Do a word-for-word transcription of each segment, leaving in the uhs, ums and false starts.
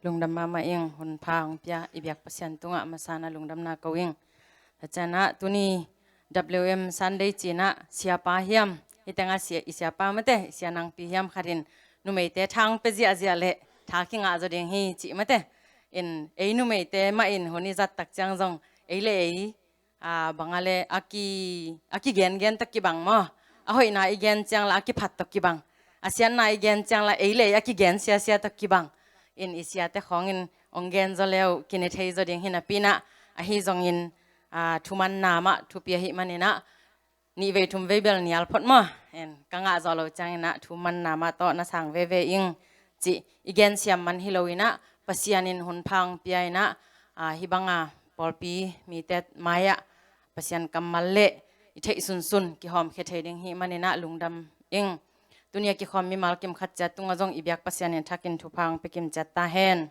Lungdam mahmah ing, hun pha hong pia i biak Pasian tungah masa-in ah lungdamna ko ing. Tua ciangin ah tuni W M Sunday ci-in ah siapa hiam, hih tengah sia, i siapa mate, i sia nangpi hiam khat in numeite tha hong pia ziahziah leh tha kingah zaw ding hi cih mate. In ei numeite mah in hun i zat tak ciang zong ei le ei, a, bang a le a ki, a kigengen tawh kibang maw. A hoihna i gen ciang lah a kiphat tawh kibang. A siatna i gen ciang lah ei le ei a kigen siasia tawh kibang. In i siate khawng in hong gen zaw le uh kine thei zaw ding hi napi-in ah, ahi zongin, a, thumanna mah thupi ahih manin ah, nih vei thum vei bel nial phot maw. En, ka ngah zawh loh ciangin ah thumanna mah tawh na sang veve ing cih i gensiam man hi lo-in ah, Pasian in hun pha hong pia-in ah, a, hih banga pawlpi mite mai-ah Pasian kammal le i theih sunsun kihawmkhia thei ding hi manin ah lungdam ing. Tuni a kikhawm mimal kim khat ciat tungah zong i biak Pasian in thakin thupha hong pia kim ciat ta hen.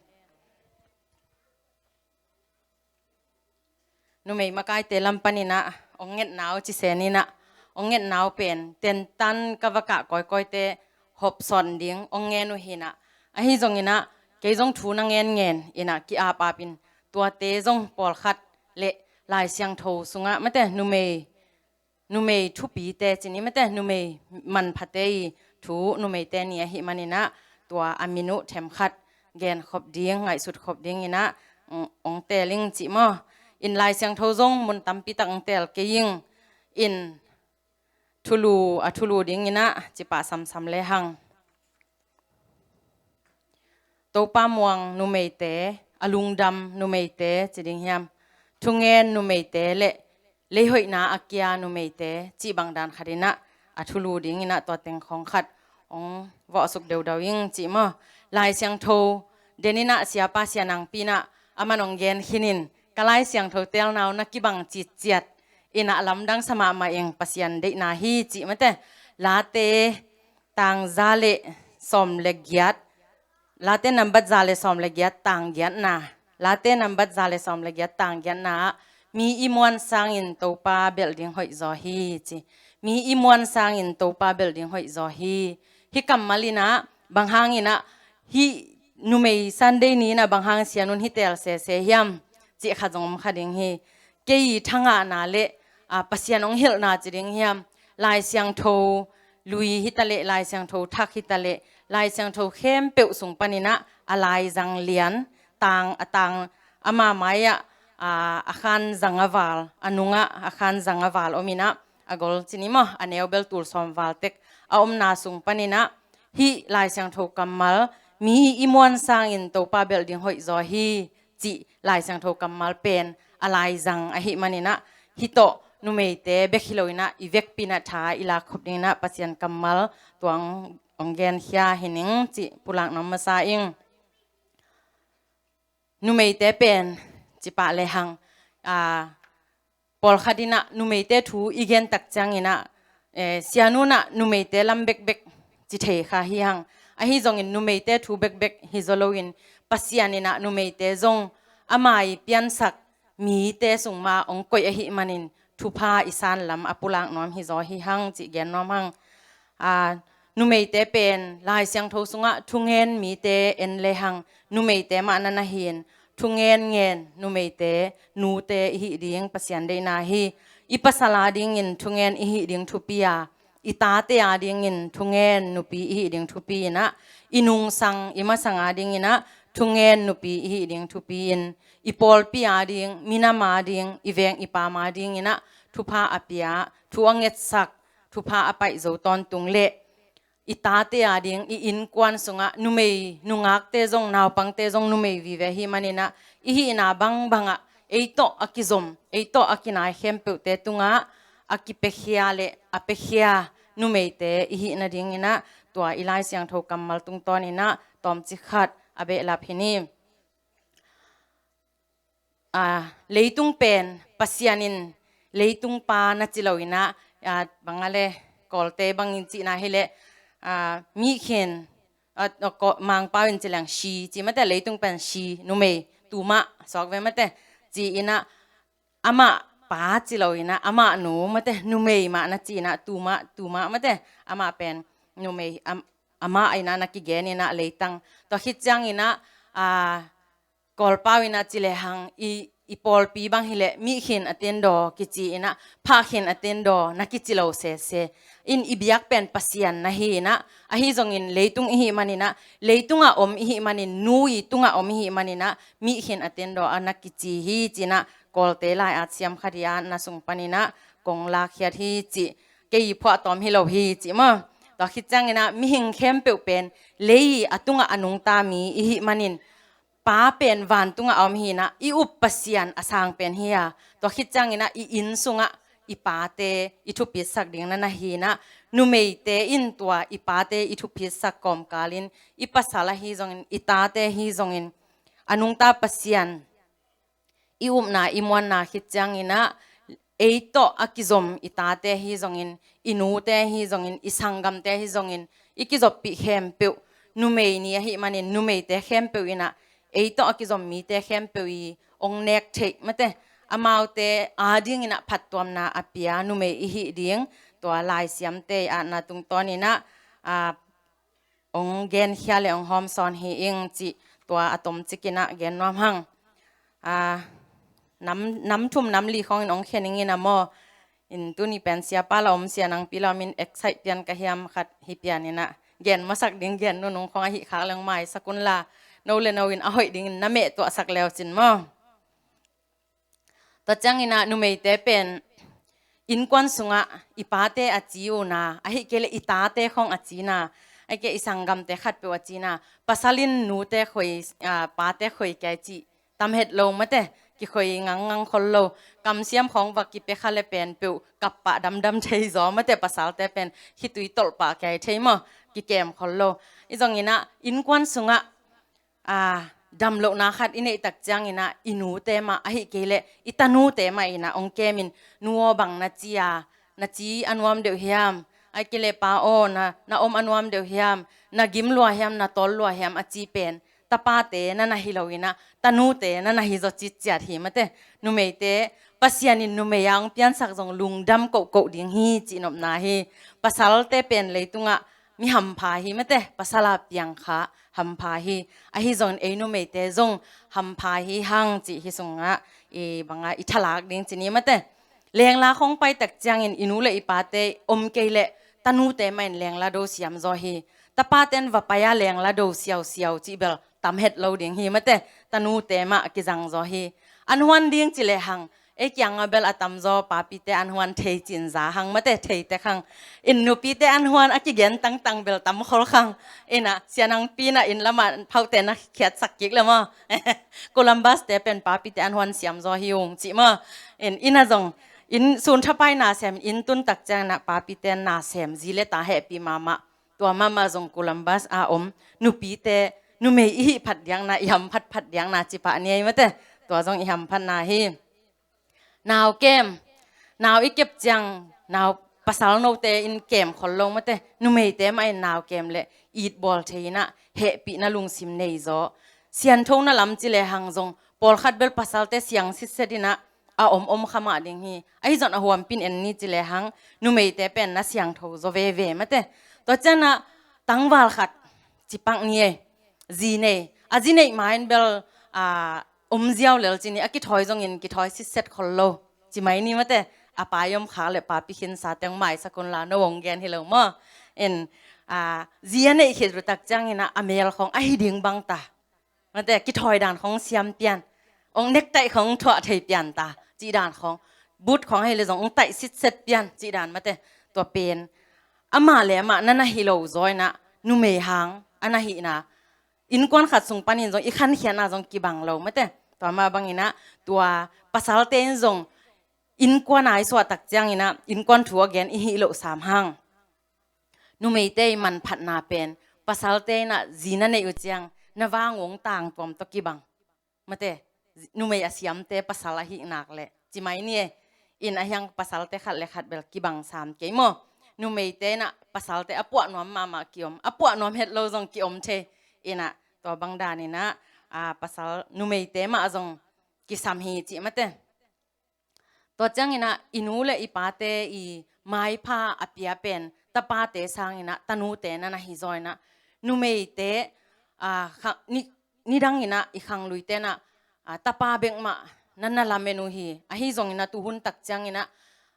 Numei makaite lam panin ah hong ngetna uh ci sen in ah, hong ngetna uh pen tentan ka va kah kawikawite hawmsawn ding hong ngen uh hi-in ah, ahi zongin ah kei zong thu na ngenngen in ah ki-apap in, tuate zong pawlkhat le Lai Siangtho sungah mate numei numei thupite ci ni mate, numei manphate i thu numeite ni ahih manin ah, tua a min uh themkhat genkhop ding, ngaihsutkhop dingin ah, mm, hong teel ing cih maw. In Lai Siangtho zong mun tampi tak hong teel kei ing. In thulu, a thulu dingin ah cipah samsam le hang. Topa muang numeite, a lungdam numeite ci ding hiam, thungen numeite le leihoihna a kia numeite cih bang dan khatin ah, a thulu dingin ah tua teng khawng khat hong vawhsuk deudau ing cih maw. Lai Siangtho denin ah siapa sia nangpi-in ah aman hong gen khinin, ka Lai Siangtho teelna uh na kibang citciat in ah lamdang sa mahmah ing, Pasian deihna hi cih mate. Late tang za le sawm le giat, Late nambat za le sawm le giat tang giatna, Late nambat za le sawm le giat tang giatna ah, mi i muan sangin Topa belh ding hoih zaw hi ci. Mi i muan sangin Topa belh ding hoih zaw hi. Hih kammal in ah bang hangin ah hih numei Sunday ni-in ah bang hang sianun hih teel sese hiam cih khat zong om kha ding hi. Kei i thangahna le, a, Pasian hong hilhna ci ding hiam, Lai Siangtho lui hi ta leh, Lai Siangtho thak hi ta leh, Lai Siangtho khempeuh sung panin ah a laizang lian, tang, a tang, ama mai-ah, a, a khanzang a val, a nungah a khanzang a val om in ah, a gol ci ni maw, a neu bel tul sawm val tek a omna sung panin ah, hih Lai Siangtho kammal, mi i muan sangin Topa belh ding hoih zaw hi cih Lai Siangtho kammal pen a laizang ahih manin ah, hih tawh numeite bek hi lo-in ah i vekpi-in ah tha i lakkhop dingin ah Pasian kammal tua hong genkhia hi ning cih pulak nuam masa ing. Numeite pen cipah le hang, a, pawlkhat in ah numeite thu i gen tak ciangin ah, eh, sianun ah numeite lam bekbek ci thei kha hi hang. Ahi zongin numeite thu bekbek hi zaw loin, Pasian in ah numeite zong ama i piansak mite sung mah hong koih ahih manin thupha i san lam a pulak nuam hi zaw hi hang cih gen nuam hang. A, numeite pen Lai Siangtho sungah thungen mite en le hang, numeite mah na na hi-in, thungen ngen numeite, nute i hih ding Pasian deihna hi. I pasal adingin thungen i hih ding thupi a, i tate adingin thungen nupi i hih ding thupi in ah, i nungsang i masang adingin ah thungen nupi i hih ding thupi in, i pawlpi ading, minam ading, i veng i paam adingin ah thupha a pia, thu a ngetsak, thupha a paih zo tawntung le, i tate ading, i innkuan sungah numei, nungakte zong, naupangte zong numei vive ahih manin ah, i hihna bangbangah ei tawh a kizom, ei tawh a kinai khempeuhte tungah a kipiakhia le a piakhia numeite i hih nadingin ah, tua i Lai Siangtho kammal tungtawnin ah tawmcik khat a behlap hi ni. A, leitung pen Pasian in leitung pa na ci lo-in ah, a, bang a le Kawlte bangin cihna hi leh, a, mi khin, a, a, ko-, Mangpau in ci leng she ci mate, leitung pen she, numei, tumah, suak ve mate, ci-in ah, amah pa ci lo-in ah, amah nu mate, numei mah na ci-in ah, tumah, tumah mate, amah pen numei, am-, amah in ah na kigen in ah leitang. Tua khit ciangin ah, a, Kawlpau in a ci lehang i, i pawlpi bang hileh mih khin a tindaw kici in a, phah khin a tindaw na kici lo sese. In i biak pen Pasian na hi in a, ahi zongin leitung i hih manin a, leitungah om i hih manin, nu i tungah om i hih manin a, mih khin a tindaw a na kici hi ci in a, Kawlte lai at siam khat i atna sung panin a kong lakkhiat hi ci. Kei i phuahtawm hi lo hi ci maw. Tua khit ciangin a mihing khempeuh pen lei a tungah a nungta mi i hih manin, Pa pen vantungah a om hi in a, i up Pasian a sang pen hi a. Tua khit ciangin a i inn sungah i pate i thupitsak ding na na hi in a, numeite in tua i pate i thupitsak kawmkalin, i pasal ahi zongin, i tate hi zongin, a nungta Pasian i upna i muanna khit ciangin a, ei tawh a kizom i tate hi zongin, i nute hi zongin, i sanggamte hi zongin, i kizoppih khempeuh, numei ni ahi manin, numeite khempeuh in a, ei tawh a kizom mite khempeuh i ong nek theih mate, amaute adingin a phattuamna a pia numei i hih ding, tua laisiamte i atna tungtawnin a, a, ong genkhia le ong hawmsawn hi ing cih tua a tomcik in a gen nuam hang. A, nam, nam thum nam li khawngin ong khen ing in a maw. In tuni pen siapa la om, sia nangpi la om in excite pian ka hiam khat hi pian in a, gen masak ding gen nunung khawng ahi khak leng maisak un la, no le no in a hoih dingin na meh tuahsak leu cin maw. Tua ciangin a numeite pen innkuan sungah i pate a ci uh na, ahi kei leh i tate khawng a ci na, ahi kei i sanggamte khatpeuh a ci na, pasal in nute khoi, a, pate khoi kei cih tam het lo mate, kikhoi ngangngang khol lo. Kamsiam khawng va kipia kha le pen peuh kap pah damdam thei zaw mate, pasalte pen khitui tolh pah kei thei maw, kikem khol lo. I zongin a innkuan sungah a, damlohna khat i neih tak ciangin a, i nute mah, ahi kei leh i tanute mah in a ong kemin, nu aw, bang na ci a, na ci a nuam deuh hiam, ahi kei leh pa aw, na, na om a nuam deuh hiam, na gim lua hiam, na tawl lua hiam a ci pen tapate na na hi lo in a, tanute na na hi zaw citciat hi mate. Numeite, Pasian in numei a ong piansak zong lungdam kohkoh ding hi cihnopna hi. Pasalte pen leitungah mi hampha hi mate, pasal a piang kha hampha hi. Ahi zongin ei numeite zong hampha hi hang cih hih sungah i bangah i thalak ding ci ni mate. Lengla khawng pai tak ciangin i nu le i pate om kei leh tanute mah in lengla do siam zaw hi. Tapate in va pai a lengla do siausiau cih bel tam het lo ding hi mate, tanute mah kizang zaw hi. An huan ding ci lehang, ei kiangah bel a tamzaw papite an huan thei cin za hang mate, thei tek hang. In nupite an huan a kigen tangtang bel tam khol khang. In a, sia nangpi in a inn lamah phaute na khiatsak kik le maw. Columbus te pen papite an huan siam zaw hi ung cih maw. In, in a zong, in sun thapai na sem, in tun tak ciangin a papite na sem, zi le ta hehpih mahmah. Tua mahmah zong Columbus a om nupite, numei i hih phat diakna, i hamphat phat diakna ci pah ni ei mate. Tua zong i hamphatna hi. Nau kem, nau i kep ciang, nau pasal note in kem khol lo mate, numeite mah in nau kem le itbawl thei in a, hehpihna lungsim nei zaw. Sianthona lam ci lehang zong, pawlkhat bel pasalte siang sitset in a, a om om kha mah ding hi. Ahi zong a huampin en ni ci lehang, numeite pen na siangtho zaw veve mate. Tua ciang a tangval khat ci pak ni ei. Zi nei. A zi neih ma in bel, a, om ziau lel ci ni, a kithawi zongin kithawi sitset khol lo ci mai ni mate. A pa i om khak le papi khinsa teng maisak un la, no ong gen hi lo maw. In, a, zi a neih khit uh tak ciangin a, a mel khawng ahi ding bang ta. Mate, kithawi dan khawng siam pian. Ong nektaih khawng thuah thei pian ta, cih dan khawng. But khawng hei le zong ong taih sitset pian, cih dan mate. Tua pen, amah le amah na na hi lo zaw in a, numei hang a na hihna. Innkuan khat sung panin zong i khankhiatna zong kibang lo mate. Tua mah bangin a, tua pasalte in zong innkuan a i suah tak ciangin a, innkuan thu a gen i hih loh sam hang. Numeite i manphatna pen, pasalte in a zi na neih uh ciang, na vang ong tangtuam tawh kibang. Mate, numei a siamte pasal ahih nak leh, ci mai ni e, in a hiang pasalte khat le khat bel kibang sam kei maw. Numeite in a pasalte a puah nuam mahmah kiom, a puah nuam het lo zong kiom thei, in a tua bang dan in a, a, pasal numeite mah zong kisam hi cih mate. Tua ciangin a, i nu le i pate i maipha a pia pen, tapate sangin a, tanute na na hi zaw in a, numeite, a, kha, ni, nidang in ah i khangluite in ah, ah, tapa bek mah na na lamen uh hi. Ahi zongin ah tuhun tak ciangin ah,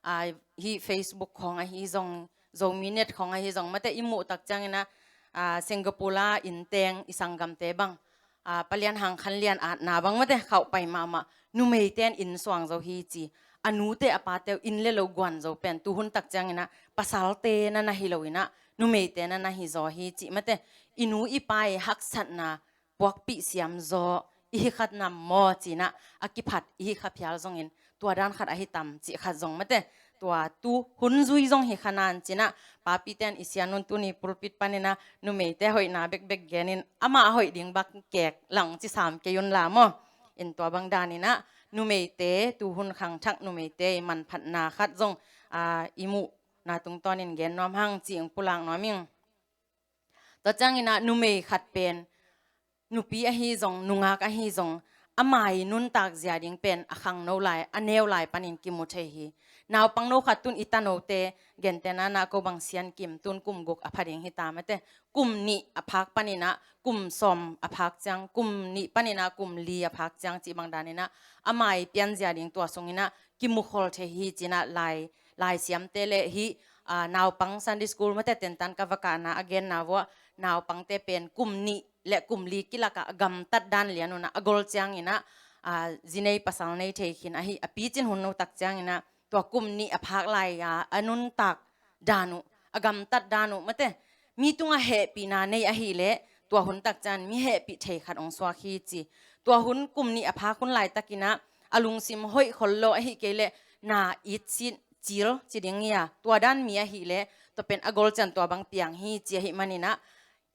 ah, hih Facebook khawng ahi zong, Zomi Net khawng ahi zong, mate i muh tak ciangin ah, ah, Singapore ah innteng i sanggamte bang, ah, Palian Hang Khan Lian atna bang mate khauh pai mahmah, numeite in inn suang zo hi ci. A nute a pate uh inn le lo guan zo pen tuhun tak ciangin ah pasalte na na hi lo in ah numeite na na hi zaw hi ci. Mate i nu i pa i haksatna puakpih siam zaw i hi kha nam maw ci-in ah a kiphat i hi kha phial zongin tua dan khat ahi tam cih khat zong mate, tua tu hun zui zong hi kha nan ci-in ah papite in i sian un tuni pulpit panin ah numeite hoihna bekbek genin amah a hoih ding bang kek lang ci sam kei un la maw. In tua bang danin ah numeite tuhun khangthak numeite i manphatna khat zong, ah, i muhna tungtawnin gen nuam hang ci-in pulak nuam ing. Tua ciangin ah numei khat pen nupi ahi zong, nungak ahi zong, ama i nuntak zia ding pen a khangno lai, a neu lai panin kimu thei hi. Naupangno khat tun i tanote, gentehna in ah ko bang Sian Kim tun kum guk a pha ding hi ta mate, kum nih a phak panin ah kum sawm a phak ciang, kum nih panin ah kum li a phak ciang cih bang danin ah ama i pianzia ding tua sungin ah kimukhol thei hi ci-in ah lai, laisiamte le hih, ah, naupang Sunday school mate tentan ka va kahna a genna vuah naupangte pen kum nih le kum li kilak ah a gamtat dan lian un ah a gol ciangin ah, ah, zi nei pasal nei thei khin ahi a picin hun uh tak ciangin ah tua kum nih a phak lai-a a nuntak dan uh, a gamtat dan uh mate, mi tungah hehpihna nei ahih leh tua hun tak ciang mi hehpih thei khat hong suak hi ci. Tua hun kum nih a phak hun laitakin ah a lungsim hoih khol lo ahih kei leh na it sin cil ci ding hi a, tua dan mi ahih leh tua pen a gol ciang tua bang piang hi ci ahih manin ah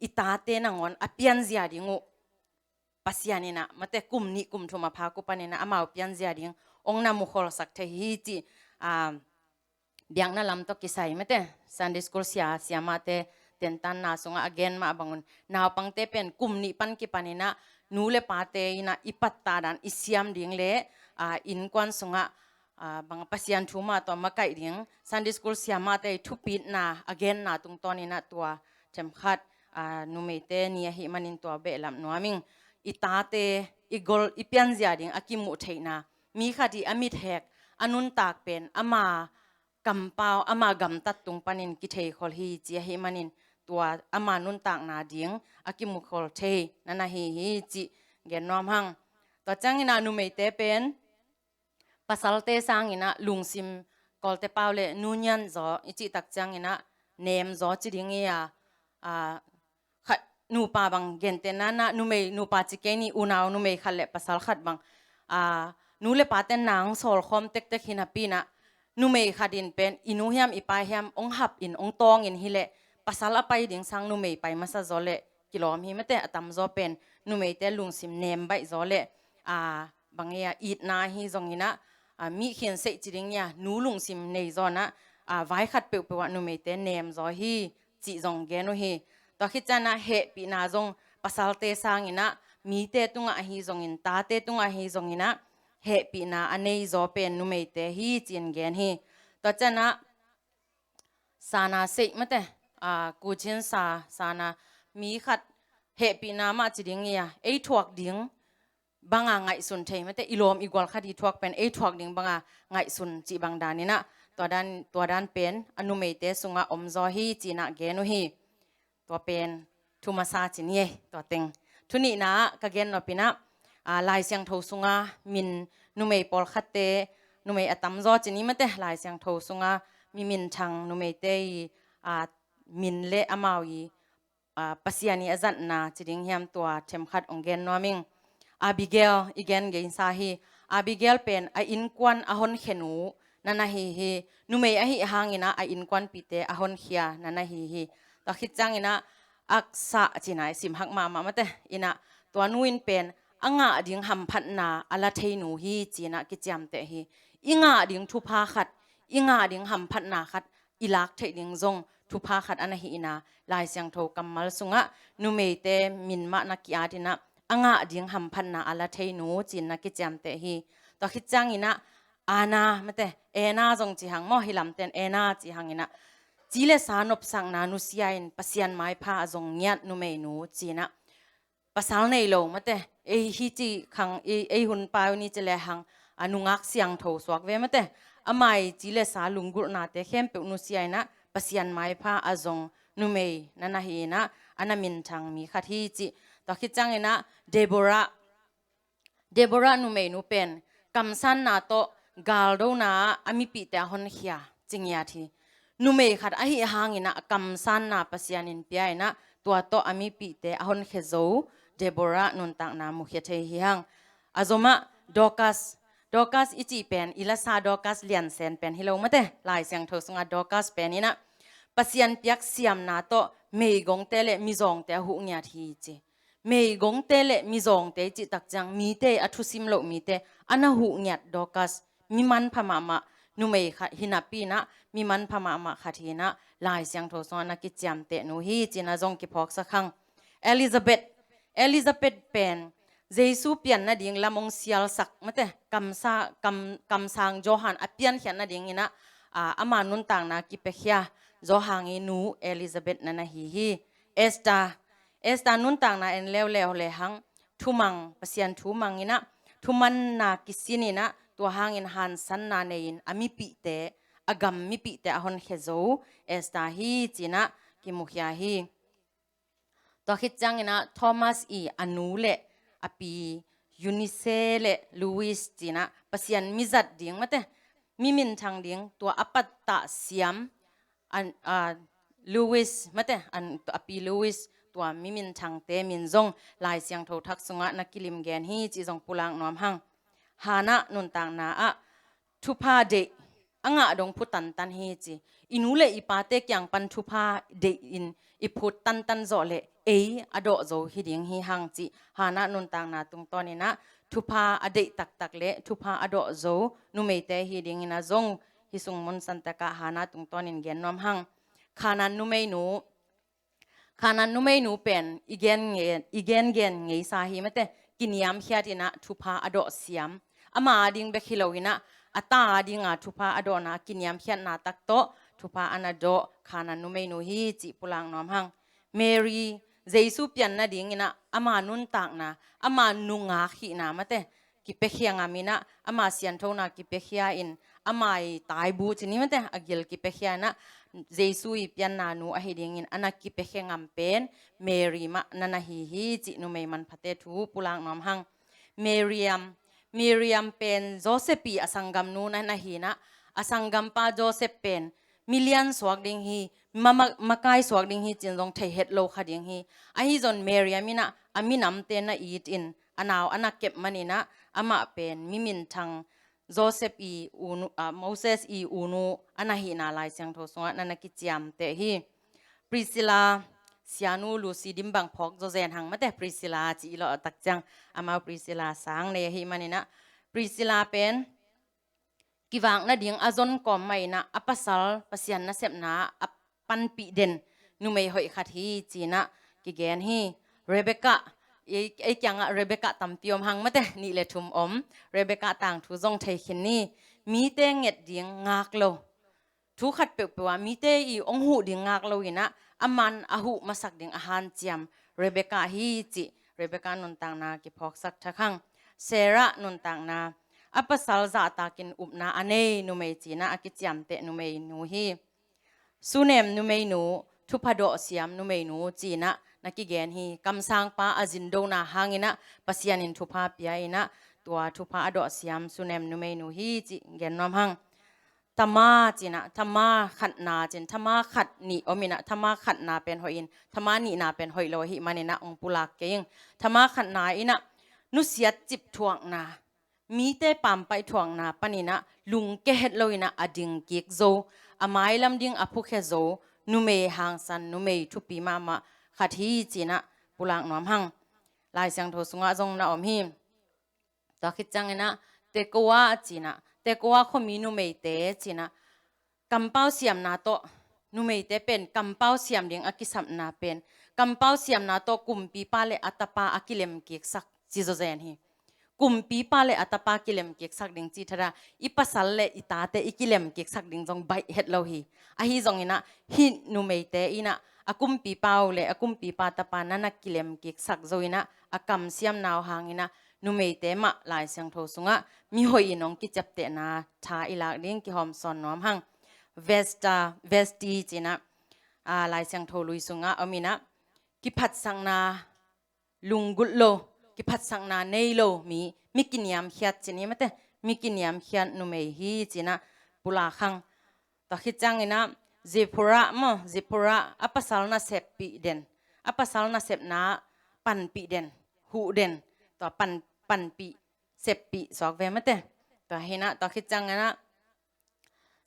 i tate nangawn a pianzia ding uh Pasian in ah mate kum nih kum thum a phak uh panin ah amau pianzia ding hong na mukholsak thei hi ci, ah, biakna lam tawh kisai mate Sunday school sia, siamahte tentanna sungah a gen mah bangun naupangte pen kum nih pan kipanin ah nu le pate in ah i pattah dan i siam ding le, ah, innkuan sungah, ah, bang Pasian thu mah tawh makaih ding Sunday school siamahte i thupitna a genna tungtawnin ah tua themkhat, ah, numeite ni ahih manin tua behlap nuam ing. I tate i gol i pianzia ding a kimuh theihna, mi khat i a mithek a nuntak pen ama kampau ama gamtat tung panin kitheikhol hi ci ahih manin tua ama nuntakna ding a kimukhol thei na na hi hi cih gen nuam hang. Tua ciangin ah numeite pen pasalte sangin ah lungsim, Kawlte pau le nunnian zaw i cih tak ciangin ah nem zaw ci ding hi a, ah, khat nupa bang gentehna in ah numei nupa ci kei ni, unau numei khat le pasal khat bang, ah, nu le pate nang sawlkhawm tektek hi napi in ah numei khat in pen i nu hiam i pa hiam hong hap in hong tawng in hi leh pasal a pai ding sang numei pai masa zaw leh kilawm hi mate, a tamzaw pen numeite lungsim nem baih zaw leh, ah, bang e a itna ahi zongin ah, ah, mi khin seih ci ding hi a, nu lungsim nei zaw in ah, ah, vai khat peuhpeuh ah numeite nem zaw hi cih zong gen uh hi. Tua khit ciang ah hehpihna zong pasalte sangin ah mite tungah ahi zongin tate tungah ahi zongin ah hehpihna a nei zaw pen numeite hi ci-in gen hi. Tua ciang ah sana seih mate, ah, kuchin sa, sana mi khat hehpihna mah ci ding hi a, ei thuak ding banga ngaihsun thei mate, i lawm i gual khat i thuak pen ei thuak ding banga ngaihsun cih bang danin ah tua dan, tua dan pen a numeite sungah om zaw hi ci-in ah gen uh hi. Tua pen thu masa ci ni e, tua teng. Thu nihna ah ka gen nop in ah, ah, Lai Siangtho sunga min numei pawlkhatte, numei a tamzaw ci ni mate, Lai Siangtho sunga mi minthang numeite i, ah, min le amau i, ah, Pasian i a zatna ci ding hiam tua themkhat hong gen nuam ing. Abigail i gen gensa hi. Abigail pen a innkuan a honkhianu na na hi hi. Numei ahih hangin ah a innkuanpihte a honkhia na na hi hi. Tua khit ciangin ah Aksa ci-in ah i sim hak mahmah mate. In ah tua nu in pen a ngah ding hamphatna a la thei nu hi ci-in ah kiciamteh hi. I ngah ding thupha khat, i ngah ding hamphatna khat i lak theih ding zong thupha khat a na hi in ah, Lai Siangtho kammal sungah numeite min mah na ki-at in ah a ngah ding hamphatna a la thei nu ci-in na kiciamteh hi. Tua khit ciangin ah Anna mate, Anna zong ci hang maw, hih lamten Anna ci hangin ah ci le sa nopsakna nusia in Pasian maipha a zong ngiat numeinu ci-in ah pasal nei lo mate, ei hi ci khang, ei, ei hun pau ni ci le hang, a nungak siangtho suak ve mate, amai ci le sa lunggulhnate khempeuh nusia inah Pasian maipha a zong numei na na hi inah a na minthang mi khat hi ci. Tua khit ciang inah Deborah, Deborah numeinu pen kamsanna tawh galdona ah a mipihte a honkhia cingiat hi. Numei khat ahi hang inah a kamsanna Pasian in pia inah tua tawh a mipihte a honkhia zo Deborah nuntakna mukhia thei hi hang. A zomah Dorcas, Dorcas i cih pen i lasa Dorcas Liansen pen hi lo mate, Lai Siangtho sungah Dorcas pen inah Pasian piak siamna tawh meigongte le mizawngte a huh ngiat hi ci. Meigongte le mizawngte i cih tak ciang mite, a thusim loh mite a na huh ngiat Dorcas mi manpha mahmah numei khat hi napi inah mi manpha mahmah khat hi inah Lai Siangtho sungah na kiciamteh nu hi ci inah zong kiphawksak hang. Elizabeth, Elizabeth pen Jesu pian nading lam hong sialsak mate, kamsa, kam, kamsang Johan a piankhiat nading inah, a, ama nuntakna kipiakhia Johan i nu Elizabeth na na hi hi. Esther, Esther nuntakna en leuleu le hang thumang, Pasian thumang inah thumanna kisin inah tua hangin hansanna nei-in a mipihte, a gam mipihte a honkhia zo Esther hi ci inah kimukhia hi. Tua khit ciang inah Thomas i a nu le a pi Eunice le Louis ci inah Pasian mizat ding mate, mi minthang ding tua a pattah siam, an, a, Louis mate, an, a pi Louis tua mi minthangte min zong Lai Siangtho thak sungah na kilim gen hi ci zong pulak nuam hang. Hannah nuntakna ah thupha deih a ngah dong phu tantan hi ci. I nu le i pate kiang pan thupha deih in i phut tantan zawh le ei a dawh zo hi ding hi hang ci. Hannah nuntakna tungtawn inah thupha a deih taktak le thupha a dawh zo numeite hi ding inah zong hi sung mun santakah Hannah tungtawn in gen nuam hang. Khanan numeinu, Khanan numeinu pen i gen nge-, i gengen ngeisa hi mate, kiniamkhiat inah thupha a dawh siam. Ama ding bek hi lo inah a ta dinga thupha a dawhna kiniamkhiatna tak tawh thupha a na dawh Khanan numeinu hi ci pulak nuam hang. Mary, Jesu pian nading inah ama nuntakna, ama nungak hihna mate, kipiakhia ngam inah ama sianthona kipiakhia in ama i taibu ci ni mate, a gil kipiakhia inah Jesu i pianna nu ahi dingin a na kipiakhia ngam pen Mary mah na na hi hi ci numei manphate thu pulak nuam hang. Miriam, Miriam pen Joseph i a sanggamnu na na hi inah a sanggampa Joseph pen milian suak ding hi, ma-, ma-, makai suak ding hi cin zong thei het lo kha ding hi. Ahi zong Miriam inah a minamte na it in a nau a na kep man inah amah pen mi minthang Joseph i unu, a, Moses i unu a na hihna Lai Siangtho sungah na na kiciamteh hi. Priscilla, sianu Lucy dim bang phawk zawzen hang mate, Priscilla ci i lawh tak ciang amau Priscilla sang nei ahi man inah Priscilla pen kivak nading a zon kawm mah inah a pasal Pasian nasepna a panpih den numei hoih khat hi ci inah kigen hi. Rebecca, ei, ei kiangah Rebecca tampi om hang mate, nih le thum om. Rebecca tangthu zong thei khin ni. Mite nget ding ngak lo, thu khat peuhpeuh ah mite i ong huh ding ngak lo inah a man a huh masak ding a hanciam Rebecca hi ci. Rebecca nuntakna kiphawksak thak hang. Sarah nuntakna, a pasal zahtakin upna a nei numei ci inah a kiciamteh numeinu hi. Sunem numeinu, thupha dawh siam numeinu ci inah na kigen hi. Kamsangpa a zindona hang inah Pasian in thupha pia inah tua thupha a dawh siam Sunem numeinu hi ci gen nuam hang. Tamar ci inah, Tamar khatna cin, Tamar khat nih om inah Tamar khatna pen hoih in Tamar nihna pen hoih lo ahi man inah ong pulak kei ing. Tamar khatna inah nusiat cip thuakna, mite pampaih thuakna pan inah lungke het lo inah a ding kik zo, a mailam ding a phukhia zo numei hangsan, numei thupi mahmah khat hi ci inah pulak nuam hang. Lai Siangtho sungah zong na om hi. Tua khit ciang inah Tekoa ci inah, Tekoa khuami numeite ci inah kampau siamna tawh, numeite pen kampau siam ding a kisapna pen kampau siamna tawh kumpipa le a tapa a kilemkiksak ci zawzen hi. Kumpipa le a tapa kilemkiksak ding ci thada, i pasal le i tate i kilemkiksak ding zong baih het lo hi. Ahi zong inah hih numeite inah a kumpipa uh le a kumpipa tapa na na kilem kiksak zo in ah, a kamsiamna uh hangin ah, numeite mah Lai Siangtho sungah mihoih in hong kiciaptehna tha i lak ding kihawm sawn nuam hang. Vesta, Vesti ci-in ah, aa, Lai Siangtho lui sungah om in ah, kiphatsakna lunggulh lo, kiphatsakna nei lo mi, mi kiniamkhiat ci ni mate, mi kiniamkhiat numei hi ci-in ah pulak hang. Tua khit ciangin ah Zipporah maw, Zipporah a pasal naseppih den, a pasal nasepna panpih den, huh den, tua pan, panpih, seppih suak ve mate. Tua hi in ah, tua khit ciangin ah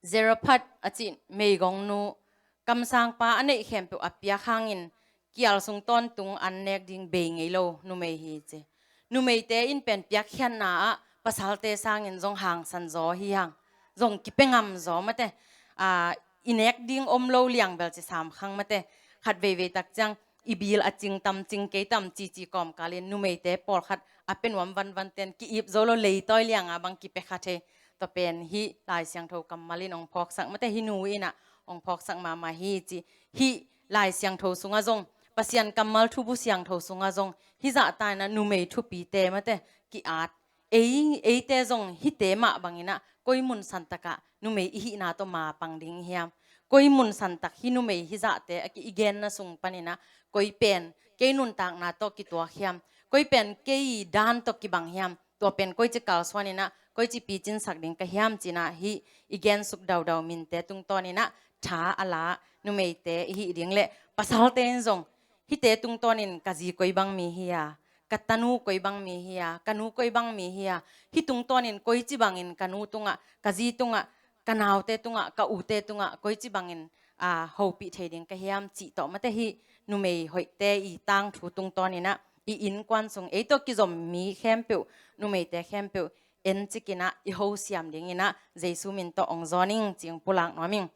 Zarephath a cih meigongnu, kamsangpa a neih khempeuh a piak hangin kial sung tawntung an nek ding bei ngei lo numei hi ci. Numeite in pen piakkhiatna ah pasalte sangin zong hangsan zaw hi hang, zong kipia ngam zaw mate. Aa, i nek ding om lo liang bel ci sam khang mate. Khat veivei tak ciang i bil a cing tam cing kei tam cici kawmkalin numeite pawlkhat a pia nuam vanvan ten ki-ip zo lo, leitawi lianga bang kipia kha thei. Tua pen hih Lai Siangtho kammal in hong phawksak mate, hih nu in ah hong phawksak mahmah hi ci. Hih Lai Siangtho sungah zong, Pasian kammal thubu siangtho sungah zong hih zahta in ah numei thupite mate ki-at. Ei, eite zong hihte mah bangin ah koi mun santak ah numei i hihna tawh mapang ding i hiam? Koi mun santak hih numei hih zahte a ki i genna sung panin ah koi pen kei nuntakna tawh kituak hiam? Koi pen kei dan tawh kibang hiam? Tua pen koici kalsuan in ah, koici picinsak ding ka hiam ci-in ah, hih i gensuk daudau minte tungtawn in ah tha a la numeite i hih ding le pasalte in zong hihte tungtawnin ka zi koi bang mi hi a, ka tanu koi bang mi hi a, ka nu koi bang mi hi a, hih tungtawnin koici bangin ka nu tungah, ka zi tungah, ka naute tungah, ka ute tungah koici bangin, aa, hopih thei ding ka hiam cih tawh mate, hih numei hoihte i tangthu tungtawn in ah i innkuan sung ei tawh kizom mi khempeuh, numeite khempeuh encik in ah i hosiam dingin ah Jesu min tawh hong zawn ing ci-in pulak nuam ing.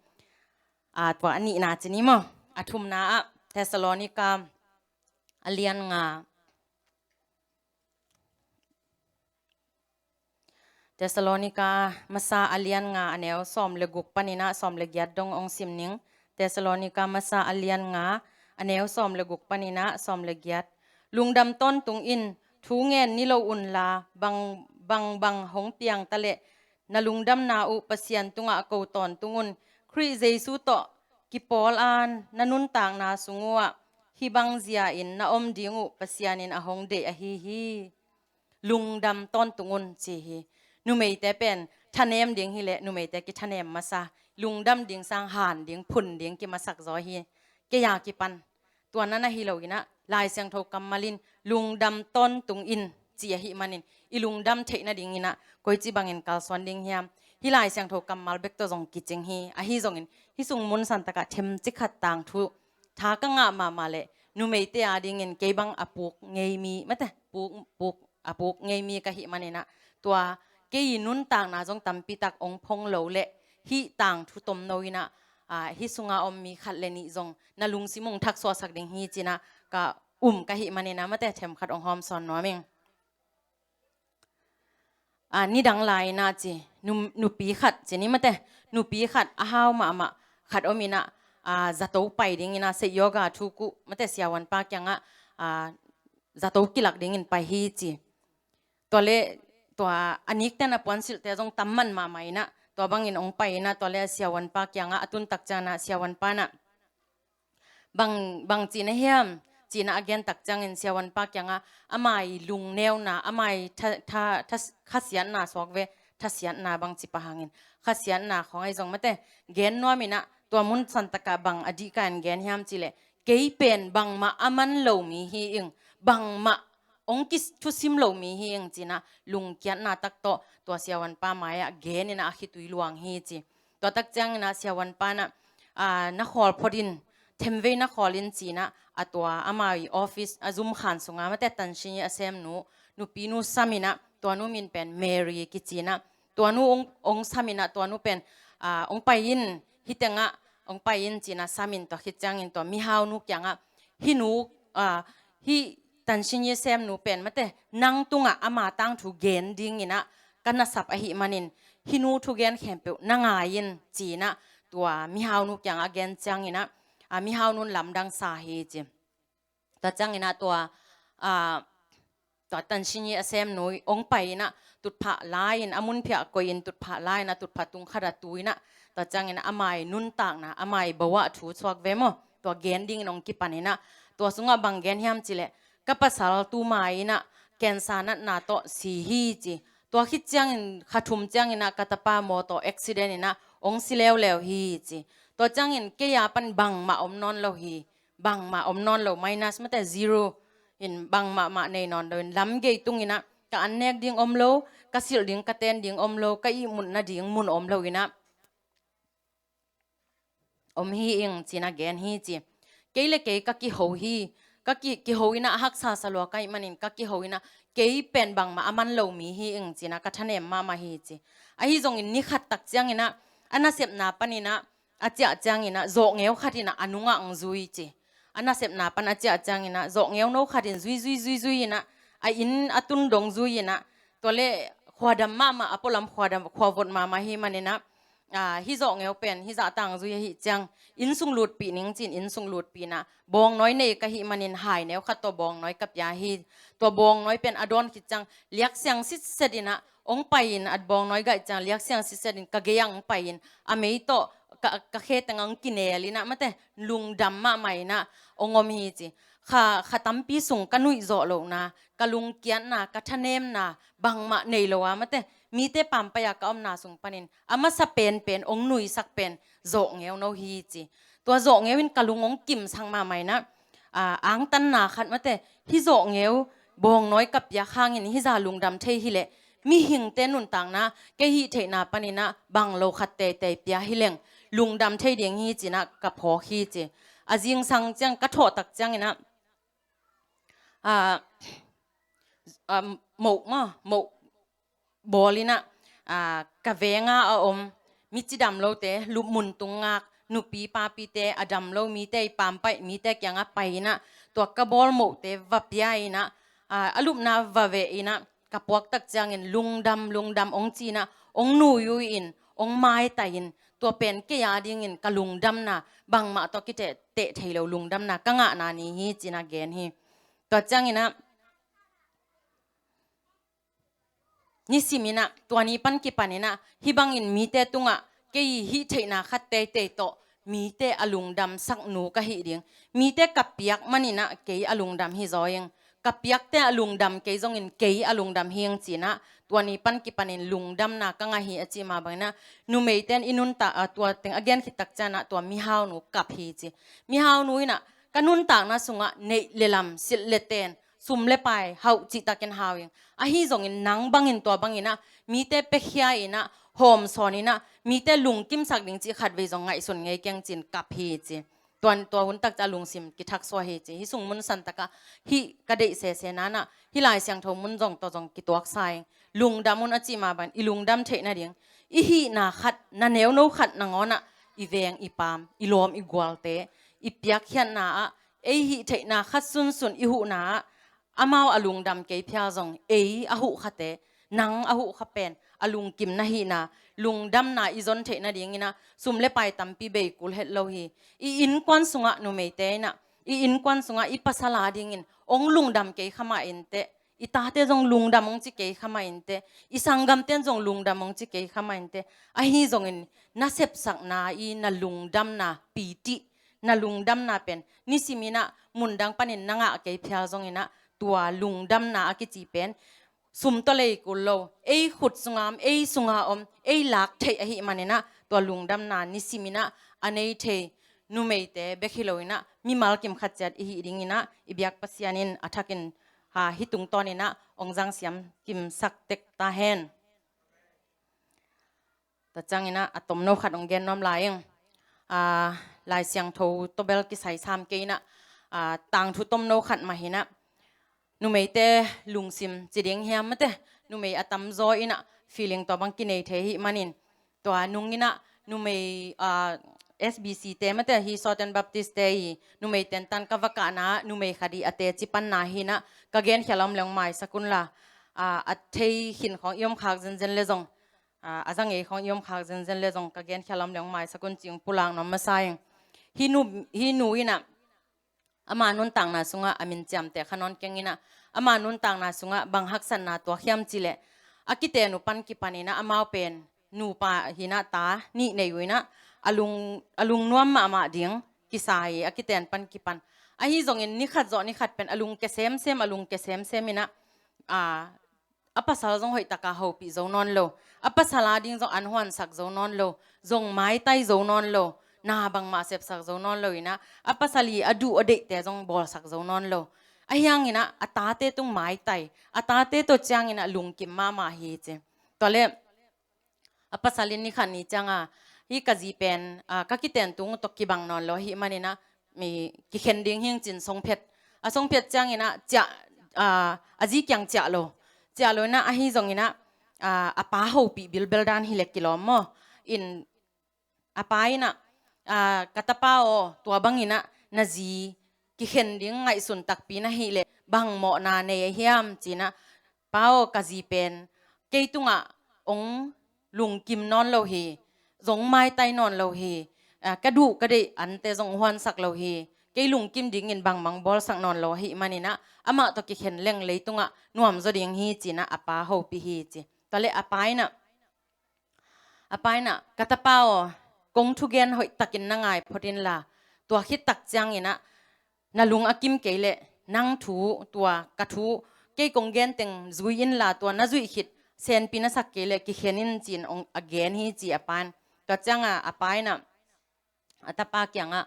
Aa, tua a nihna ci ni maw. A thumna ah Thessalonika a lian nga, Thessalonika masa a lian nga a neu sawm le guk panin ah sawm le giat dong hong sim ning. Thessalonika masa a lian nga a neu sawm le guk panin ah sawm le giat. Lungdam tawntung in, thu ngen ni lo unla, bang, bang, bang hong piang ta leh na lungdamna uh Pasian tungah ko tawntung un. Khrih Jesu tawh kipawl a na nuntakna sung uh ah hih bang zia in na om ding uh Pasian in a hong deih ahi hi. Lungdam tawntung un ci hi. Numeite pen thanem ding hi leh numeite kithanem masa, lungdam ding sang han ding, phun ding kimasak zaw hi. Kei a kipan tua na na hi lo in ah Lai Siangtho kammal in lungdam tawntung in ci ahih manin i lungdam theih nadingin ah koici bangin kalsuan ding hiam? Hih Lai Siangtho kammal bek tawh zong kicing hi. Ahi zongin hih sung mun santak ah themcik khat tangthu tha ka ngah mahmah leh numeite adingin kei bang a puk ngei mi mate, puk, puk, a puk ngei mi ka hih manin ah tua kei i nuntakna zong tampi tak hong phong lo leh hih tangthu tomno in ah, aa, hih sunga om mi khat le nih zong na lungsim hong thaksuahsak ding hi ci-in ah ka um ka hih manin ah mate themkhat hong hawm sawn nuam ing. Aa, nidang lai in ah ci, nu, nupi khat ci ni mate, nupi khat a hau mahmah khat om in ah, aa, zato pai dingin ah, Seiyawga thukuh mate siavuanpa kiangah, aa, zato kilak dingin pai hi ci. Tua leh tua a nikten a puansilhte zong tam man mahmah in ah, tua bangin hong pai in ah, tua leh siavuanpa kiangah a tun tak ciangin ah siavuanpa in ah, bang, bang ci na hiam ci-in ah a gen tak ciangin siavuanpa kiangah ama i lungneuna, ama i tha, tha, tha, khasiatna suak ve, thasiatna bang ci pah hangin, khasiatna khawng ahi zong mate gen nuam in ah, tua mun santak ah bang a dihka in gen hiam cih leh, kei pen bangmah a man lo mi hi ing, bangmah hong kithusim lo mi hi ing ci-in ah lungkiatna tak tawh tua siavuanpa mai-ah gen in ah a khitui luang hi ci. Tua tak ciangin ah siavuanpa in ah, aa, na khawl phot in, themvei na khawl in ci-in ah, a tua ama i office a zum khan sungah mate tansin i a semnu, nupinu sam in ah, tua nu min pen Mary kici in ah, tua nu hong, hong sam in ah, tua nu pen, aa, hong pai in, hih tengah hong pai in ci-in ah sam in, tua khit ciangin tua mihaunu kiangah, hih nu, aa, hih tansin i a semnu pen mate nang tungah ama tangthu gen dingin ah ka na sap ahih manin, hih nu thugen khempeuh na ngai in ci-in ah tua mihaunu kiangah a gen ciangin ah, a, mihaunun lamdang sa hi ci. Tua ciangin ah tua, a, tua Tanzania a semnu ong pai in ah tutphah la-in, a munphiah koih in tutphah la-in ah tutphah tung khat ah tu in ah, tua ciangin ah a mai nuntakna, a mai bo ah thu suak ve maw, tua gen dingin ong kipan in ah, tua sungah bang gen hiam cih leh, ka pasal tu mai in ah cancer natna tawh si hi ci. Tua khit ciangin kha thum ciangin ah ka tapa mawtaw accident in ah ong si leuleu hi ci. Tua ciangin kei a pan bangmah om nawn lo hi. Bangmah om nawn lo, minus mate, zero in, bangmah mah nei nawn lo in, lam gei tung in ah ka an nek ding om lo, ka silh ding, ka ten ding om lo, ka ihmut nading mun om lo in ah om hi ing ci-in ah gen hi ci. Kei le kei ka kiho hi, ka ki, kiho in ah haksa sa lua ka hih manin ka kiho in ah kei pen bangmah a man lo mi hi ing ci-in ah ka thanem mahmah hi ci. Ahi zongin ni khat tak ciangin ah a nasepna pan in ah a ciah ciangin ah zawhngeu khat in ah a nungah ong zui ci. A nasepna pan a ciah ciangin ah zawhngeu no khat in zui, zui, zui, zui in ah a inn a tun dong zui in ah, tua leh khuadam mahmah, a pualam khuadam, khuavot mahmah hi manin ah, a, hih zawhngeu pen hih zahta ong zui ahih ciang inn sung lutpih ning ci-in inn sung lutpih in ah, bawngnawi nei ka hih manin haineu khat tawh bawngnawi ka pia hi. Tua bawngnawi pen a dawn khit ciang liaksiang sitset in ah ong pai in, a bawngnawi gaih ciang liaksiang sitset in ka gei ah ong pai in, a mei tawh ka, ka khe teng ah ong kinel in ah mate, lungdam mahmah in ah ong om hi ci. Kha, kha tampi sung ka nuihzawh lohna, ka lungkiatna, ka thanemna bangmah nei lo a mate, mite pampai a ka omna sung panin a masa penpen ong nuisak pen zawhngeu no hi ci. Tua zawhngeu in ka lung ong kimsak mahmah in ah, a, angtanna khat mate, hih zawhngeu bawngnawi ka piak hangin hih zah lungdam thei hi leh, mihingte nuntakna, kei hih theihna pan in ah bang lo khat teitei pia hi leng lungdam thei ding hi ci-in ah ka phawk hi ci. A zingsang ciang ka thawh tak ciangin ah, a, a, moh maw, moh bawl in ah, a, ka veng a a om mi cidam lote, lupmun tung ngak nupi papite, a dam lo mite i pampaih mite kiangah pai in ah tua ka bawl mohte va pia in ah, a, a lupna va veh in ah ka puak tak ciangin lungdam, lungdam ong ci in ah ong nuiui in, ong maitai in, tua pen kei a dingin ka lungdamna, bangmah tawh kiteh, teh thei lo lungdamna ka ngahna ni hi ci-in ah gen hi. Tua ciangin ah nisim in ah, tua ni pan kipan in ah hih bangin mite tungah kei hih theihna khat teitei tawh mite a lungdamsak nu ka hih ding. Mite ka piak manin ah kei a lungdam hi zaw ing. Ka piakte a lungdam kei zongin kei a lungdam hi ing ci-in ah, tua ni pan kipanin lungdamna ka ngah hi a cih mah bangin ah, numeite in i nuntak, a, tua teng a gen khit tak ciangin ah tua mihaunu kap hi ci. Mihaunu in ah ka nuntakna sungah neih le lam, silh le ten, sum le pai, hauh cihtakin hau ing. Ahi zongin nang bangin tua bangin ah mite piakhia in ah, hawmsawn in ah, mite lungkimsak ding cih khatvei zong ngaihsun ngei keng ci-in kap hi ci. Tuan tua hun tak ciang lungsim kithaksuah hi ci. Hih sung mun san takah hih ka deih sese nanah hih Lai Siangtho mun zong tawh zong kituaksa ing. Lungdam un a cih mah bangin i lungdam theih nading, i hihna khat, na neuno khat nangawn ah i veng i pam, i lawm i gualte, i piakkhiatna ah, ei hih theihna khat sunsun i huhna ah, amau a lungdam kei phial zong ei a huhkhate, nang a huhkha pen a lungkim na hihna, lungdamna i zon theih nadingin ah sum le pai tampi bei kul het lo hi. I innkuan sungah numeite in ah, i innkuan sungah i pasal a dingin ong lungdam kei kha mah inteh, i tate zong lungdam ong ci kei kha mah inteh, i sanggamte in zong lungdam ong ci kei kha mah inteh. Ahi zongin na sepsakna i na lungdamna pitih, na lungdamna pen nisim in ah mundang panin na ngah kei phial zongin ah, tua lungdamna a kici pen sum tawh lei kul lo, ei khut sunga om, ei sunga om, ei lak theih ahih manin ah, tua lungdamna nisim in ah a nei thei numeite bek hi lo in ah, mimal kim khat ciat i hih dingin ah i biak Pasian in a thakin, ha, hih tungtawnin ah ong zangsiam kimsak tek ta hen. Tua ciangin ah a tomno khat ong gen nuam lai ing. A, Lai Siangtho tawh bel kisai sam kei in ah, a, tangthu tomno khat mah hi in ah, numeite lungsim ci ding hiam mate, numei a tamzaw in ah feeling tua bang kinei thei ahih manin, tua nung in ah numei, a, S B C te mate, hih Southern Baptist te i numei tentan ka va kahna, numei khat i a teci panna hi in ah, ka genkhia lam leng maisak un la, a, a thei khin khawng i om khak zenzen le zong, a, a za ngei khawng i om khak zenzen le zong ka genkhia lam leng maisak un ci-in pulak nuam masa ing. hih nu, hih nu in ah ama nuntakna sungah a min ciamteh kha nawn keng in ah, ama nuntakna sungah bang haksatna tuak hiam cih leh, a kiten uh pan kipan in ah amau pen nupa hi in ah ta nih nei uh in ah, a lung, a lungnuam mahmah ding kisa hi, a kiten pan kipan. Ahi zongin ni khat zawh ni khat pen a lungkia semsem, a lungkia semsem in ah, a, a pasal zong hoihtaka hopih zo nawn lo, a pasal ading zong an huansak zo nawn lo, zong maitai zo nawn lo, na bangmah sepsak zo nawn lo in ah, a pasal i a duh a deihte zong bawlsak zo nawn lo. Ahi hangin ah a tate tung maitai, a tate tawh ciangin ah lungkim mahmah hi ci. Tua leh a pasal in ni khat ni ciang a, hih ka zi pen, a, ka kiten tung uh tawh kibang nawn lo ahih manin ah, mi kikhen ding hi ing ci in song phet. A song phet ciangin ah ciah, a, a zi kiang ciah lo. Ciah lo in ah ahi zongin ah, a, a pa hopih bilbel dan hi leh kilawm maw. In a pa in ah, a, ka tapa aw, tua bangin ah na zi kikhen ding ngaihsun takpi na hih leh bang mawhna nei a hiam ci in ah, pa aw, ka zi pen kei tungah hong lungkim nawn lo hi, zong maitai nawn lo hi, a, ka duh ka deih ante zong huansak lo hi, kei lungkim dingin bangmah bawlsak nawn lo ahih manin ah amah tawh kikhen leng leitungah nuamzaw ding hi ci in ah a pa hopih hi ci. Tua leh a pa in ah, a pa in ah, ka tapa aw, kong thugen hoihtakin na ngai phot inla, tua khit tak ciangin ah na lung a kim kei leh nang thu, tua ka thu, kei kong gen teng zui inla, tua na zuih khit senpi na sak kei leh kikhen in ci in hong a gen hi ci a pa in. Tua ciang a, a pa in ah a tapa kiangah,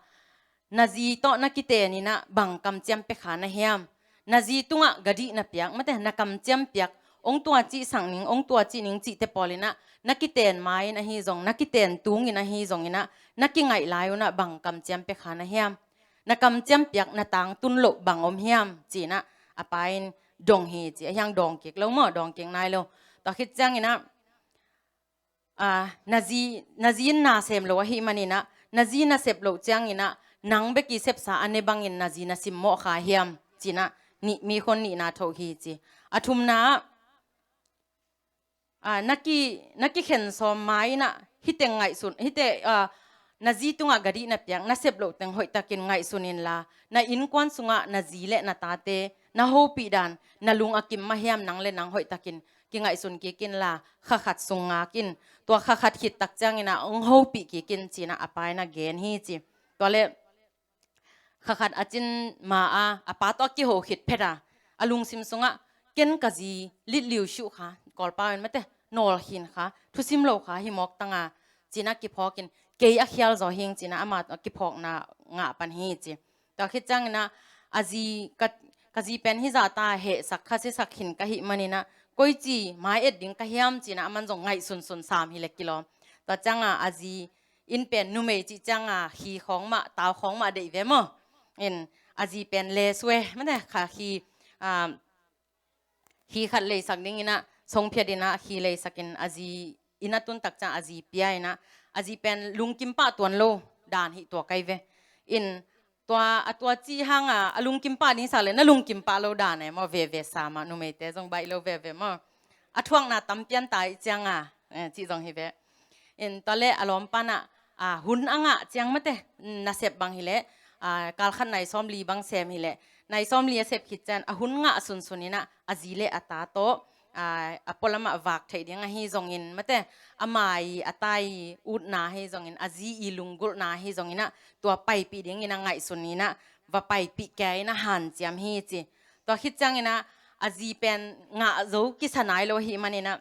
na zi tawh na kiten in ah bang kamciam pia kha na hiam? Na zi tungah gadih na piak, mate, na kamciam piak, hong tua cih sak ning, hong tua cih ning cihte pawl in ah na kiten ma-in ahi zong, na kiten tungin ahi zongin ah, na kingaih lai un ah bang kamciam pia kha na hiam? Na kamciam piak na tangtun loh bang om hiam ci in ah a pa in dong hi ci. Ahi hang dawng kik lo maw, dawng kik nai lo. Tua khit ciangin ah, a, na zi, na zi in na sem lo ahih manin ah, na zi na sep loh ciangin ah nang bek i sepsa a ne bangin na zi na simmawh kha hiam ci in ah, nih, mi khon nihna thoh hi ci. A thumna ah, a, na ki, na kikhen sawm ma-in ah hih teng ngaihsun, hih teng, a, na zi tungah gadih na piak, na sep loh teng hoihtakin ngaihsun inla, na innkuan sungah na zi leh na tate na hopih dan na lung a kim mah hiam? Nang leh nang hoihtakin kingaihsun kik inla, kha khat sung ngak in, tua kha khat khit tak ciangin ah hong hopih kik in ci in ah a pa in ah gen hi ci. Tua leh kha khat a cin ma-a, a pa tawh a kiho khit phet a, a lungsim sungah, ken ka zi litliu shuh kha, Kawlpau in mate, nawlkhin kha, thusim lo kha hi mawk tang a ci in ah kiphawkin, kei a khial zaw hi ing ci in ah amah tawh a kiphawkna ngah pan hi ci. Tua khit ciangin ah a zi, ka, ka zi pen hih zah ta hehsak kha sisak khin ka hih manin ah, koici mai-et ding ka hiam ci in ah aman zong ngaihsunsun sam hi leh kilawm. Tua ciang a, a zi in pen numei cih ciang a, khi khawng mah, tau khawng mah deih ve maw. In, a zi pen le sue, mate, kha khi, a, khi khat leisak dingin ah, song phiat in ah, khi leisak in a zi in a tun tak ciang a zi pia in ah, a zi pen lungkim pah tuan lo dan hi tua kai ve. In, tua, a tua cih hang a, a lungkim pah ding sak leh na lungkim pah lo dan e maw, veve sam a, numeite zong baih lo veve maw. A thuakna tam pian ta ih ciang a, eh, cih zong hi ve. In tua leh a lawmpa in ah, a, hun a ngah ciang mate, nasep bang hi leh, a, kal khat nai sawmli bang sem hi leh, nai sawmli a sep khit ciang a hun ngah sunsun in ah, a zi leh a ta tawh, a, a pualam ah vak theih ding ahi zongin mate, a mai a tai utna ahi zongin, a zi i lunggulhna ahi zongin ah, tua paipih dingin a ngaihsun in ah, va paipih kei in a hanciam hi ci. Tua khit ciangin ah, a zi pen ngah zo kisa nai lo ahih manin ah,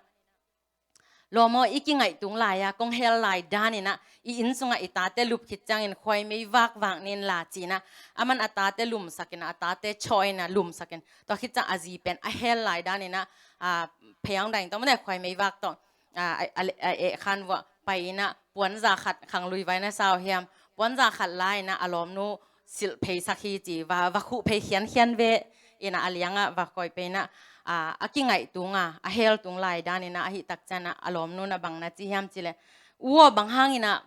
lawm aw, i kingaih tung lai a, kong hel lai dan in ah, i inn sungah i tate lup khit ciangin khuaimei vakvak ni in la ci in ah, aman a tate lumsak in ah, a tate chawh in ah lumsak in, tua khit ciang a zi pen a hel lai dan in ah, a, pheiang daing tawh mate, khuaimei vak tawh, a, a, a, a, eh, khan vuah pai in ah, puanza khat, khanglui vai na sa uh hiam, puanza khat la in ah, a lawmnu silh pheisak hi ci, va, va khuh phei khiankhian ve in ah, a liang ah va koih pei in ah, a, a kingaih tung a, a hel tung lai dan in ah, ahih tak ciang ah, a lawmnu in ah bang na ci hiam cih leh, u aw, bang hangin ah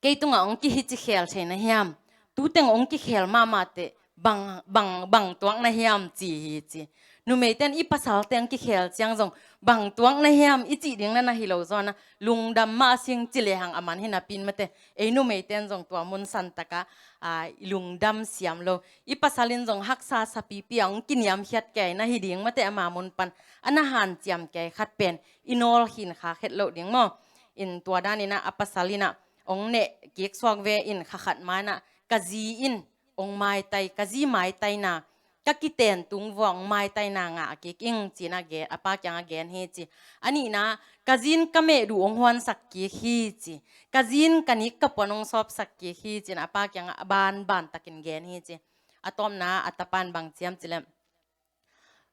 kei tungah hong kihi ci khel thei na hiam? Tu teng hong kikhel mahmah teh bang, bang, bang tuak na hiam ci hi ci. Numeite in i pasalte hong kikhel ciang zong bang tuak na hiam i cih ding na na hi lo zaw-in ah, lungdam mah sing ci lehang a man hi napi-in mate, ei numeite in zong tua mun santaka, aa, i lungdam siam lo. I pasal in zong haksa sapipi-a hong kiniamkhiat kei na hi ding mate, ama mun pan a na hanciam kei khat pen i nawl khin kha khet loh ding maw. In tua danin ah a pasal in ah hong neh kik suak ve in, kha khat ma-in ah ka zi in hong maitai, ka zi maitaina, ka kiten tung vua hong maitaina ngah kik ing ci-in ah gen, a pa kiangah gen hi ci. A nihna, ka zi in ka mehduh hong huansak kik hi ci. Ka zi in ka nik ka puan hong sawpsak kik hi ci-in ah a pa kiangah a banban takin gen hi ci. A tawpna a tapa in bang ci hiam cih leh,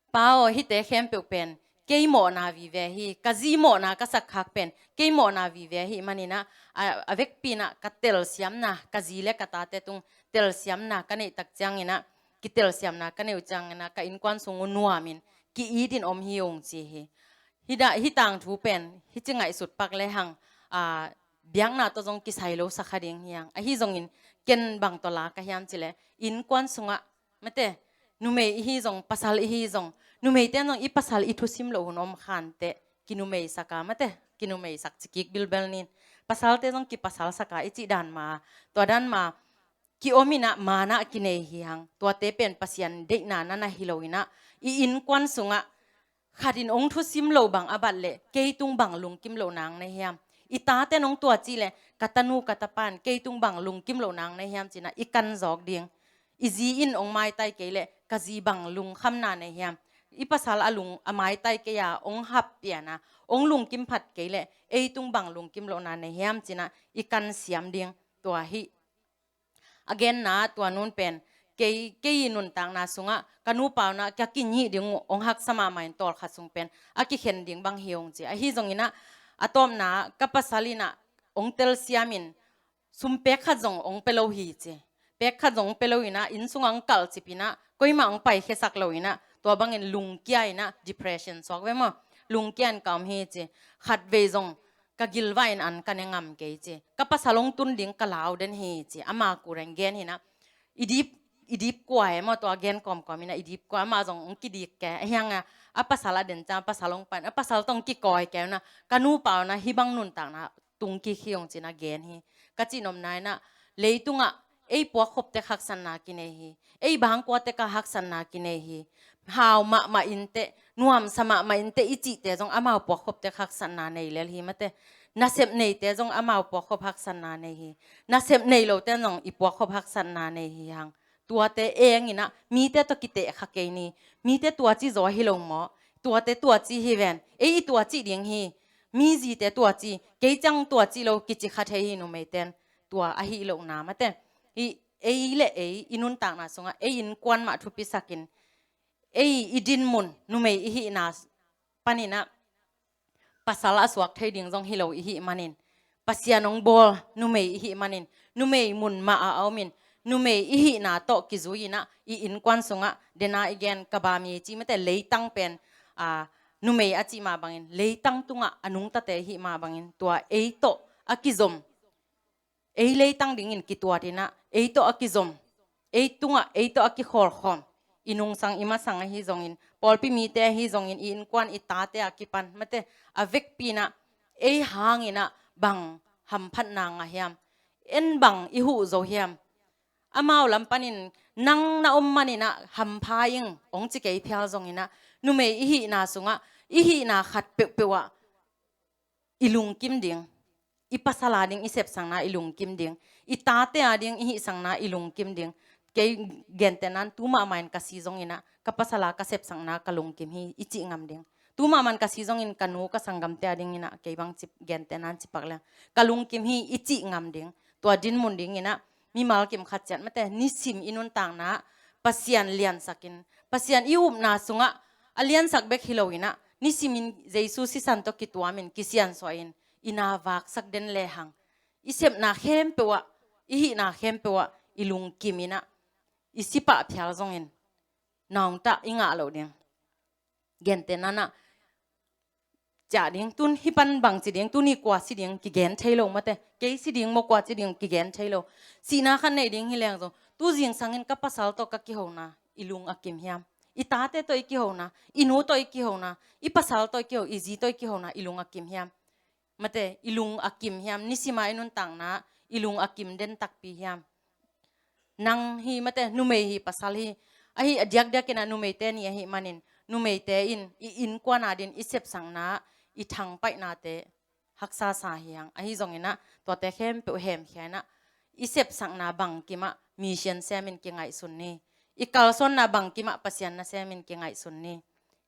Pa aw, hihte khempeuh pen kei mawhna vive hi, ka zi mawhna ka sak khak pen kei mawhna vive ahih manin ah, a, a vekpi-in ah ka telsiamna, ka zi le ka tate tung telsiamna ka neih tak ciangin ah, kitelsiamna ka neih uh ciangin ah ka innkuan sung uh nuamin ki-it in om hi ung ci hi. Hih da, hih tangthu pen hih ci ngaihsut pak lehang, aa, biakna tawh zong kisai lo sa kha ding hi hang. Ahi zongin ken bang tawh la ka hiam cih leh, innkuan sungah mate, numei i hi zong, pasal i hi zong, numeite in zong i pasal i thusim loh hun om kha inteh, kinumeisak a mate, kinumeisak ci kik bilbel ni. Pasalte zong kipasalsak a i cih dan mah, tua dan mah kiom in ah, maan ah kinei hi hang. Tuate pen Pasian deihna na na hi lo-in ah, i innkuan sungah khat in hong thusim loh bang a bat leh kei tung bang lungkim loh nang na hiam? I tate in hong tua cih leh ka tanu ka tapa in kei tung bang lungkim loh nang na hiam ci-in ah i kan zawk ding. I zi in hong maitai kei leh ka zi bang lungkhamna nei hiam? I pasal a lung a maitai kei a hong hap pian a hong lungkim phat kei leh ei tung bang lungkim lohna nei hiam ci-in ah i kan siam ding. Tua hi. A genna tua nun pen kei, kei i nuntakna sungah ka nupa un ah ka kinih ding uh hong haksa mahmah in tawlkhat sung pen a kikhen ding bang hi ung ci. Ahi zongin ah a tawpna ka pasal in ah hong telsiam in sum pek khat zong hong pia lo hi ci. Pek khat zong hong pia lo in ah, inn sungah hong kalhcip in ah, koimah hong paikhiasak lo in ah, tua bangin lungkia in ah, depression suak ve maw, lungkia in ka om hi ci. Khatvei zong ka gilvah in an ka ne ngam kei ci. Ka pasal hong tun ding ka lau den hi ci. Ama kul in gen hi in ah, i dip, i dip kua e maw, tua gen kawmkawm in ah, i dip kua, amah zong hong kidik kei. Ahi hang a, a pasal a den ciang, a pasal hong pai in, a pasal tawh hong kikawi kei un ah, ka nupa un ah hih bang nuntakna tung kik hi ung ci-in ah gen hi. Ka cihnopna in ah, leitungah ei puakkhop tek haksatna kinei hi. Ei bangkua tek ah haksatna kinei hi. Hau mahmah inteh, nuamsa mahmah inteh i cihte zong amau puakkhop tek haksatna nei lel hi mate. Nasep neite zong amau puakkhop haksatna nei hi. Nasep nei lote zong i puakkhop haksatna nei hi hang. Tuate eng in ah, mite tawh kiteh kha kei ni. Mite tuaci zaw hi lo maw? Tuate tuaci hi ven. Ei i tuaci ding hi. Mi zite tuaci, kei ciang tuaci lo kici kha thei hi numeite in. Tua ahi lohna mate. Ei, ei le ei, i nuntakna sungah, ei innkuan mah thupisak in. Ei i dinmun, numei i hihna panin ah, pasal a suak thei ding zong hi lo i hih manin, Pasian hong bawl numei i hih manin, numei mun mah a om in, numei i hihna tawh kizui in ah, i innkuan sungah, den a i gen ka bam hi ci mate, leitang pen, aa, numei a cih mah bangin, leitang tungah a nungtate i hih mah bangin, tua ei tawh a kizom, ei leitang dingin kituat in ah, ei tawh a kizom, ei tungah, ei tawh a kikhawlkhawm, i nungsang i masang ahi zongin, pawlpi mite ahi zongin, i innkuan i tate a kipan mate, a vekpi in ah, ei hang in ah bang hamphatna ngah hiam? En bang i huh zo hiam? Amau lam panin, nang na om manin ah hampha ing hong ci kei phial zongin ah, numei i hihna sungah, i hihna khat peuhpeuh ah i lungkim ding, i pasal a ding i sepsakna i lungkim ding, i tate a ding i hihsakna i lungkim ding. Kei gentehna in tu mahmah in ka si zongin ah, ka pasal a ka sepsakna ka lungkim hi i cih ngam ding. Tu mahmah in ka si zongin ka nu ka sanggamte a dingin ah, kei bang ci, gentehna in ci pak leng, ka lungkim hi i cih ngam ding. Tua dinmun dingin ah, mimal kim khat ciat mate, nisim i nuntakna ah Pasian liansak in, Pasian i upna sungah a liansak bek hi lo in ah, nisimin Jesu sisan tawh kituamin, kisiansuahin, i na vaksak den lehang, i sepna khempeuh ah, i hihna khempeuh ah i lungkim in ah, i si pah phial zongin, naungtah i ngah loh ding. Gentehna in ah, ciah ding, tun hih pan bang ci ding, tuni kua si ding kigen thei lo mate, kei si ding maw kua ci ding kigen thei lo. Sihna khat nei ding hi leng zong, tu zingsangin ka pasal tawh ka kihona i lung a kim hiam? I tate tawh i kihona, i nu tawh i kihona, i pasal tawh i kiho, i zi tawh i kihona, i lung a kim hiam? Mate, i lung a kim hiam? Nisima i nuntakna i lung a kim den takpi hiam? Nang hi, mate, numei hi, pasal hi, ahi a diakdiak in ah numeite ni ahi manin, numeite in i innkuan a din i sepsakna, i thangpaihnate haksa sa hi hang. Ahi zongin ah tuate khempeuh hemkhia in ah i sepsakna bangkim ah mission semin kingaihsun ni. I kalsuanna bangkim ah Pasian nasemin kingaihsun ni.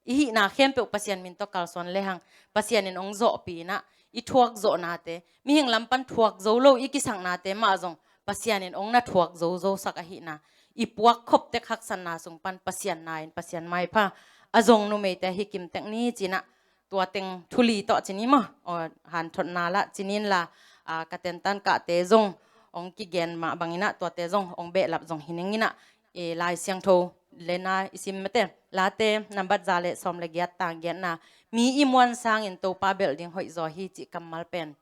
I hihna khempeuh Pasian min tawh kalsuan lehang, Pasian in hong zawhpih in ah i thuak zawhnate, mihing lam pan thuak zo lo i kisaknate mah zong Pasian in hong na thuak zo zo sak ahihna, i puak khop tek haksatna sung pan Pasian na in Pasian maipha a zong numeite hi kim tek ni ci-in ah, tua teng thu li tawh ci ni maw? Aw, hanthotna lah ci ni in la, a, ka tentan kahte zong hong kigen mah bangin ah tuate zong hong behlap zong hi ning in ah, e, Lai Siangtho le na i sim, mate, Late nambat za le sawm le giat, tang giatna, mi i muan sangin Topa belh ding hoih zaw hi cih kammal pen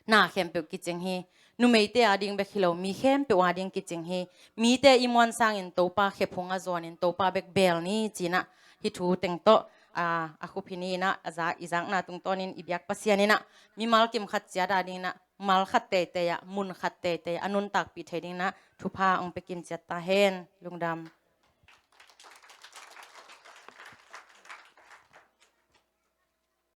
na khempeuh kicing hi. Numeite a ding bek hi lo, mi khempeuh a ding kicing hi. Mite i muan sangin Topa khephung a zuanin Topa bek bel ni ci-in ah, hih thu teng tawh, a, a khup hi ni in ah, a za, i zakna tungtawnin i biak Pasian in ah mimal kim khat ciat a dingin ah, mal khat teitei ah, mun khat teitei ah a nuntakpih thei dingin ah thupha hong pia kim ciat ta hen. Lungdam.